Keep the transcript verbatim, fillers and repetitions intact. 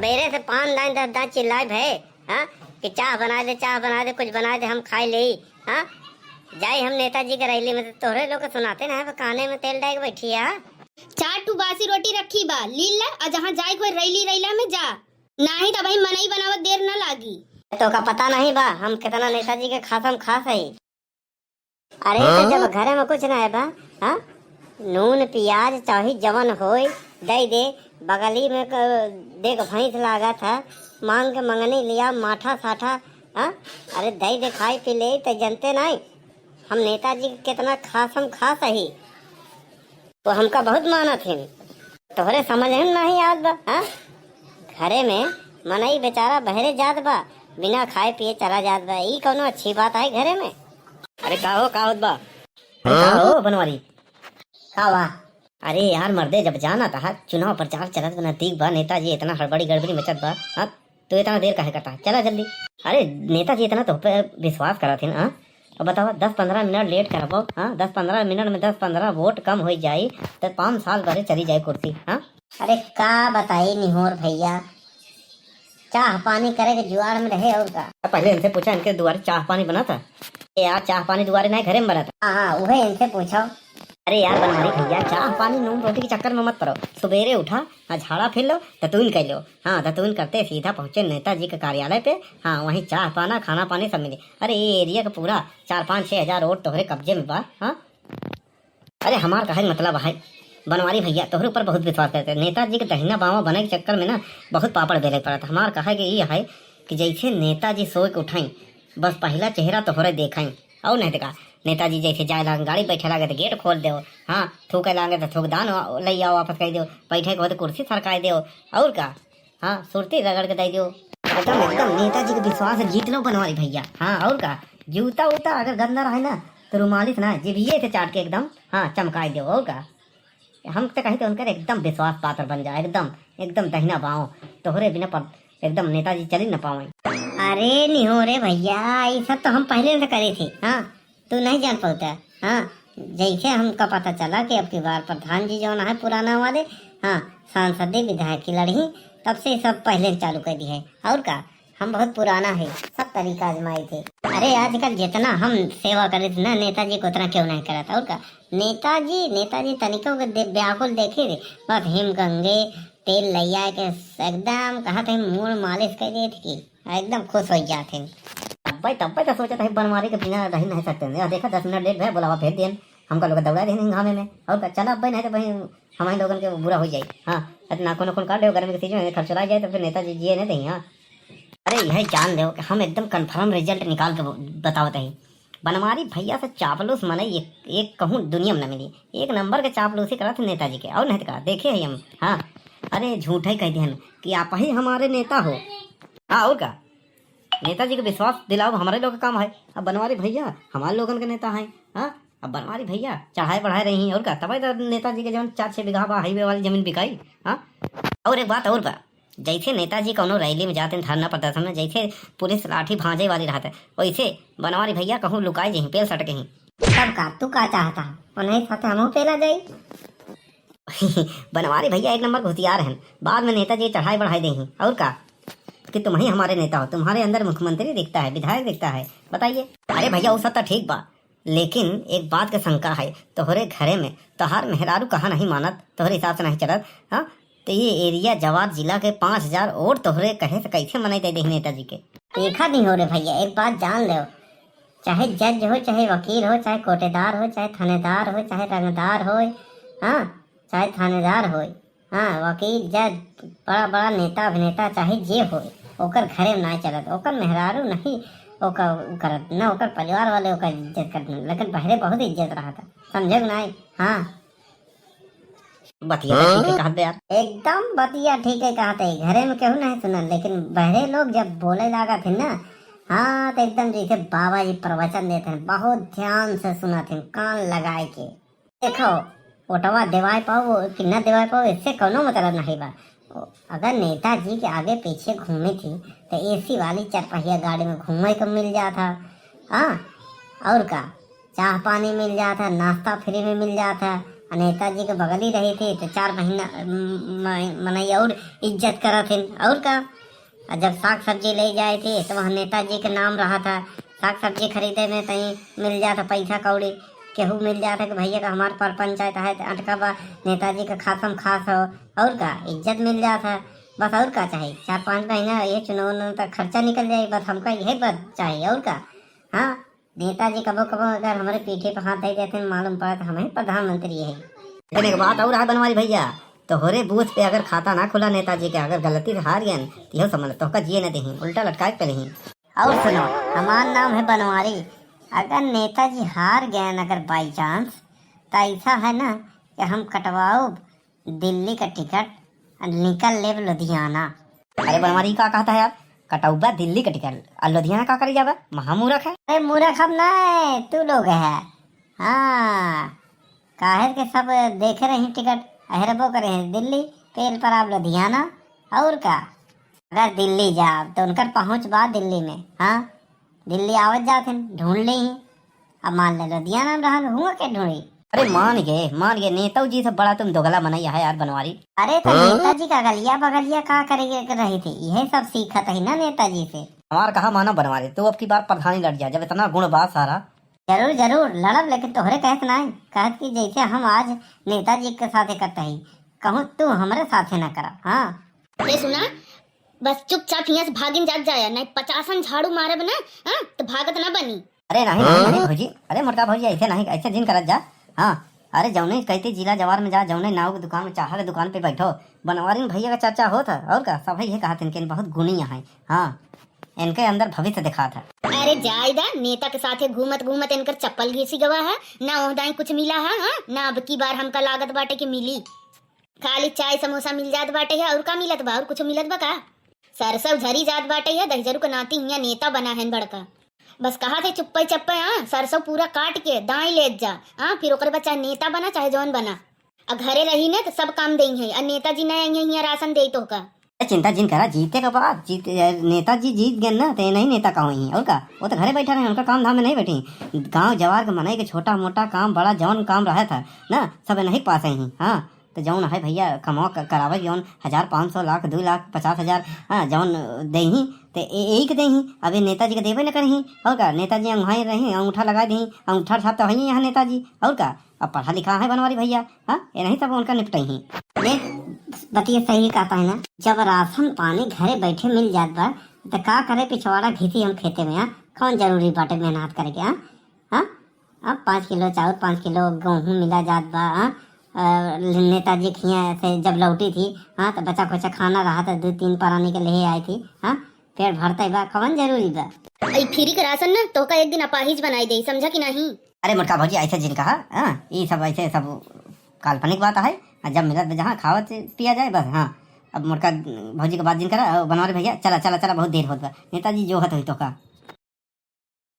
मेरे से पाँच दाई दस दाई चिल्लाए भए, हाँ, कि चाह बनाए दे, चाह बनाए दे, कुछ बनाए दे, हम खाए लेई, हाँ। जाई हम नेताजी के रैली में, तो तोहरे लोग के सुनाते ना है, काने में तेल डाल के बैठी है, हाँ। चार ठू बासी रोटी रखी बा, ली ले, और जहाँ जाए कोई रैली रैला में जा, नाही तो भाई मनई बनावत देर न लागी। तोका पता नहीं बा, हम कितना नेताजी के खासम खास है। अरे, तो हाँ? जब घरे में कुछ ना है बा, हाँ? नून, पियाज, चाही जवन होय, दे दे। बगली में क-, देख भैंस लागत है, मांग के मंगनी लिया, माठा साठा, हाँ? अरे, दे दे, खाई पी ले, तो जनते नहीं, हम नेताजी के कितना खासम खास ही। वो हमका बहुत मानत हिन। तोहरे समझ में नहीं आवत बा, हाँ? घरे में मनई बेचारा बहरे जात बा, बिना खाए पिए चला जात बा, ई कौनो अच्छी बात है घरे में? अरे का हो, का होत बा? अरे का हो बनवारी? का बा? अरे यार मर्दे, जब जाना था चुनाव प्रचार चलत बा, नजदीक बा, नेताजी इतना हड़बड़ी गड़बड़ी मचत बा, हाँ? तू इतना देर काहे करता है? चला जल्दी। अरे नेताजी इतना तो पे विश्वास करत हिन, हाँ? अब बतावा, दस पन्द्रह मिनट लेट करबो, हाँ? दस पन्द्रह मिनट में दस पन्द्रह वोट कम हो जाई, तो पाँच साल बरे चली जाए कुर्सी, हाँ? अरे का बताई निहोर भैया, चाह पानी करे के जुआड़ में रहे और का। पहले इनसे पूछा, इनके दुआरे चाह पानी बना था? ए यार, चाह पानी दुआरे नहीं, घरे में बना था। हाँ, हाँ, उहे इनसे पूछो। अरे यार बनवारी भैया, चाह पानी नून रोटी के चक्कर में मत पड़ो। सुबेरे उठा, हाँ, झाड़ा फिर लो, दतुइन कर लो। हाँ, दतुइन करते सीधा पहुँचे नेताजी के कार्यालय पे। हाँ, वहीं चाह पाना, खाना पानी सब मिले। अरे ये एरिया का पूरा चार पाँच छः हजार वोट तोहरे कब्जे में बा। हाँ, अरे हमार कहे के मतलब है बनवारी भैया, तोहरे ऊपर बहुत विश्वास करते हैं। नेताजी के दहिना बावां बने के चक्कर में ना बहुत पापड़ बेले पड़त। हमार कहे के ये है कि जैसे नेताजी सोए के उठाई, बस पहला चेहरा तोहरे देखाई। और नहीं तो का, नेताजी जैसे जाए लागे गाड़ी बैठे लागे तो गेट खोल दो, हाँ, थूके लागे तो थूकदान वा-, लई आओ वापस कर दो, बैठे के बाद कुर्सी सरकाई दो, और का, हाँ, सुरती रगड़ के दे दो। एकदम, एकदम नेताजी के विश्वास जीत लो बनवारी भैया। हाँ, और का, जूता उता अगर गंदा रहे ना तो रुमाली से ना, जिभिये से चाट के एकदम, हाँ, चमकाई दो, और का। हम तो कही तो उनकर एकदम विश्वास पात्र बन जा, एकदम, एकदम दहिना बाँव, तोहरे बिना पर एकदम नेताजी चली न पावे। अरे निहोरे भैया, ये सब तो हम पहले से करे थे, हाँ, तू नहीं जान पाता, हाँ। जैसे हमका पता चला कि अब की बार प्रधान जी जौन है पुराना वाले, हाँ, सांसदी विधायकी लड़ही, तब से सब पहले चालू कर दी है। और का, हम बहुत पुराना है, सब तरीका आजमाए थे। अरे आजकल जितना हम सेवा करे थे ना नेताजी को, उतना क्यों नहीं करत? और का, नेताजी, नेताजी तनिको के दे-, व्याकुल देखे थे, बस हिम गंगे तेल लैया के एकदम कहा थे मूड़ मालिश कर देत कि एकदम खुश हो जात है। तब्बे, तब्बे तो सोचत है बनवारी के बिना रही नहीं सकते। यह देखा, दस मिनट लेट भए, बुलावा भेज दियन, हमका लोग दौड़ा देन घामे में। और का, चला अब्बे, नहीं तो भाई हमारे लोगन के बुरा हो जाए। हाँ, इतना कौन कौन काट ले, गर्मी के सीजन में खर्चला जाए तो फिर नेताजी जिए नहीं देही। हाँ, अरे यह जान लो कि हम एकदम कन्फर्म रिजल्ट निकाल के ब-, बतावत है। बनवारी भैया से चापलूस मनई एक, एक कहूँ दुनिया में न मिली। एक नंबर के चापलूसी करत है नेताजी के, और नहीं तो का, देखे है हम। हाँ, अरे झूठे कह दिहन कि आप ही हमारे नेता हो। हाँ, और का, नेताजी के विश्वास दिलाओ हमारे लोग के काम है। अब बनवारी भैया हमारे लोगन के नेता हैं। हाँ, अब बनवारी भैया चढ़ाए बढ़ाए रही हैं, और का, तबे तो नेताजी के जौन चार छः बीघा बा हाईवे वाली जमीन बिकाई। हाँ, और एक बात और बा, जैसे नेताजी कौनो रैली में जाते हैं, धरना प्रदर्शन में, जैसे पुलिस लाठी भांजे वाली रहत है, वैसे बनवारी भैया कहूँ लुकाए जहीं, पेल सटके ही। तब का, तू का चाहता है? उन्हीं साथे हमहू पेला जाई। बनवारी भैया एक नंबर घुसियार हैं, बाद में नेताजी चढ़ाई बढ़ाई देही। और का, कि तुम ही हमारे नेता हो, तुम्हारे अंदर मुख्यमंत्री दिखता है, विधायक दिखता है, बताइए। अरे भैया, वो सब तो ठीक बा, लेकिन एक बात के शंका है, तोहरे घरे में तोहार मेहरारू कहा नहीं मानत, तोहरे हिसाब से नहीं चलत, हाँ? तो ये एरिया जवार जिला के पाँच हजार वोट तोहरे कहे से कैसे मनई दे देही नेताजी के? देखा निहोरे भैया, एक बात जान लो, चाहे जज हो, चाहे वकील हो, चाहे कोटेदार हो, चाहे थानेदार हो, चाहे रंगदार हो, हाँ, चाहे थानेदार हो, हाँ, वकील, जज, बड़ा बड़ा नेता अभिनेता चाहे जे हो, ओकर घरे में ना चलत, ओकर मेहरारू नहीं ओकर उ करत, न ओकर परिवार वाले ओकर इज्जत करत, लेकिन बहरे बहुत इज्जत रहत, समझे कि नहीं? हाँ। बतिया तो ठीक है कहत बे यार। एकदम बतिया ठीक है कहत है, घरे में केहू नहीं सुनल, लेकिन बहरे लोग जब बोले लागत है ना, हाँ, तो एकदम जैसे बाबा जी प्रवचन देते हैं, बहुत ध्यान से सुनत हैं, कान लगाए के। देखो, वोटवा देवाए पाओ कि न देवाए पाओ, इससे कौनो मतलब नहीं बा। अगर नेताजी के आगे पीछे घूमे थी, तो एसी वाली चरपहिया गाड़ी में घूमे को मिल जाता, हाँ, और का, चाह पानी मिल जाता, नाश्ता फ्री में मिल जाता, नेताजी के बगली रही थी तो चार महीना, म-, म-, मनई और इज्जत करत हिन, और का। और जब साग सब्जी ले जाए थे तो वहाँ नेताजी के नाम रहा था, साग सब्जी खरीदे में तई मिल जात है पैसा कौड़ी, केहू मिल जात है कि भैया का हमार पर पंचायत है तो अटका बा, नेताजी का खासम खास हो, और का, इज्जत मिल जात है। बस और का चाही, चार पाँच महीना ये चुनाव उनाव तक खर्चा निकल जाए, बस हमका यही बस चाही, और का। हाँ, नेताजी कबो कबो अगर हमरे पीठे पर हाथ दे देते हैं, मालूम पड़ा तो हम ही प्रधानमंत्री है। लेकिन एक बात और है बनवारी भैया, तोहरे बूथ पे अगर खाता ना खुला नेताजी के, अगर गलती से हार गए तो यह समझ लो, तोहका जिए न देही, उल्टा लटकाए के पहले ही। और सुनो, हमार नाम है बनवारी। अगर नेताजी हार गए अगर by chance, तो ऐसा है ना कि हम कटवाओ दिल्ली का टिकट, निकल लेब लुधियाना। अरे बनवारी, का कहता है यार? कटौबा दिल्ली का टिकट, आ लुधियाना का करे जाबा? महामूरख है। अरे मूरख हम ना है, तू लोग है। हाँ, काहे के सब देखे रही टिकट, अहरबो करे हैं दिल्ली, पेल पर आप लुधियाना, और का? अगर दिल्ली जाब तो उनकर पहुँच बा दिल्ली में। हाँ, दिल्ली आवत जात हैं, ढूंढ ले ही। अब मान ले लुधियाना में रहन, हुआ के ढूंढी? अरे मान गए, मान गए, नेताऊ जी से बड़ा तुम दोगला मनई है यार बनवारी। अरे तो नेताजी का अगलिया बगलिया का करे के रही थी, यही सब सीखत है ना नेताजी से। हमार कहा मानो बनवारी, तू अब की बार प्रधानी लड़ जा, जब इतना गुण बा सारा। जरूर जरूर लड़ब, लेकिन तोहरे कहत ना है, कहत कि जैसे हम आज नेताजी के साथे करते ही, कहूँ तू हमरे साथे ना करा। हाँ, ए सुना, बस चुपचाप हियां से भागिन जात जाया, नहीं पचासन झाड़ू मारब ना, हाँ, तो भागत ना बनी। अरे नहीं, नहीं, नहीं भौजी, अरे मोटका भौजी, ऐसे नहीं, ऐसे जिन करत जा। हाँ, अरे जौने कहते जिला जवार में जा, जौने नाऊ के दुकान में, चाह के दुकान पे बैठो, बनवारिन भैया का चर्चा होत है, और का, सब ये कहत इनके बहुत गुणी है। हाँ, इनके अंदर भविष्य दिखात है। अरे जाए दा, नेता के साथे घूमत घूमत इनकर चप्पल घिसी गवा है, ना ओहदाई कुछ मिला है, हाँ, ना अब की बार हमका लागत बाटे कि मिली। खाली चाय समोसा मिल जात बाटे है, और का मिलत बा, और कुछ मिलत बा का? सरसों झरी जात बाटे है, दहिजरू के नाती हियां नेता बना है बड़का। बस कहा थे चुप्पे चप्पे, हाँ, सरसों पूरा काट के दाई लेत जा, हाँ, फिर ओकरे बाद चाहे नेता बना चाहे जौन बना। आ घरे रही ने तो सब काम देई है, आ नेताजी ना आई है हियां राशन देई तोहका। ए, चिंता जिन करा, जीते के बाद जीत, ए, नेताजी जीत गए ना, तो ये नहीं नेता का होई हैं, और का? वो तो घरे बैठा रहे, उनका काम धाम में नहीं बैठी। गांव जवार के मनई के छोटा मोटा काम, बड़ा जौन काम रहा था ना, सब नहीं पास ही। हाँ, तो जौन है भैया कमाओ क-, करावे, जौन हजार, पाँच सौ, लाख, दो लाख, पचास हजार, हाँ, जौन दे ही, तो ए-, एक दे ही। अब ये नेताजी के देवे न करही, और का? नेताजी अंगुहाई रही, अंगूठा लगा दी, अंगूठा छाप तो है ही यहाँ नेताजी, और का? अब पढ़ा लिखा है बनवारी भैया, हाँ, ये नहीं सब उनका निपटाई ही। ये बतिया सही कहता है ना, जब राशन पानी घरे बैठे मिल जात बा, तो का करे पिछवाड़ा घिसी हम खेते में, हाँ? कौन जरूरी बाटे मेहनत करे के, हाँ? हाँ? अब पाँच किलो चाउर, पाँच किलो गेहूँ मिला जात बा, हाँ? अ, नेताजी के हियाँ से जब लौटी थी, हाँ, तो बचा खोचा खाना रहा था, दो तीन परानी के ले आई थी, हाँ? पेट भरता ही बा, कौन जरूरी बा? ई फ्री के राशन ना तोहका एक दिन अपाहिज बनाई दे, समझा कि नहीं? अरे मोटका भौजी, ऐसे जिन कहा, हाँ, ई सब ऐसे सब काल्पनिक बात है। आ जब मिलत बा जहाँ खावत पिया जाए बस, हाँ। अब मोटका भौजी के बात जिन करा, बनवारी भैया, चला, चला, चला, बहुत देर होत बा। नेताजी जो हत होई तोहका।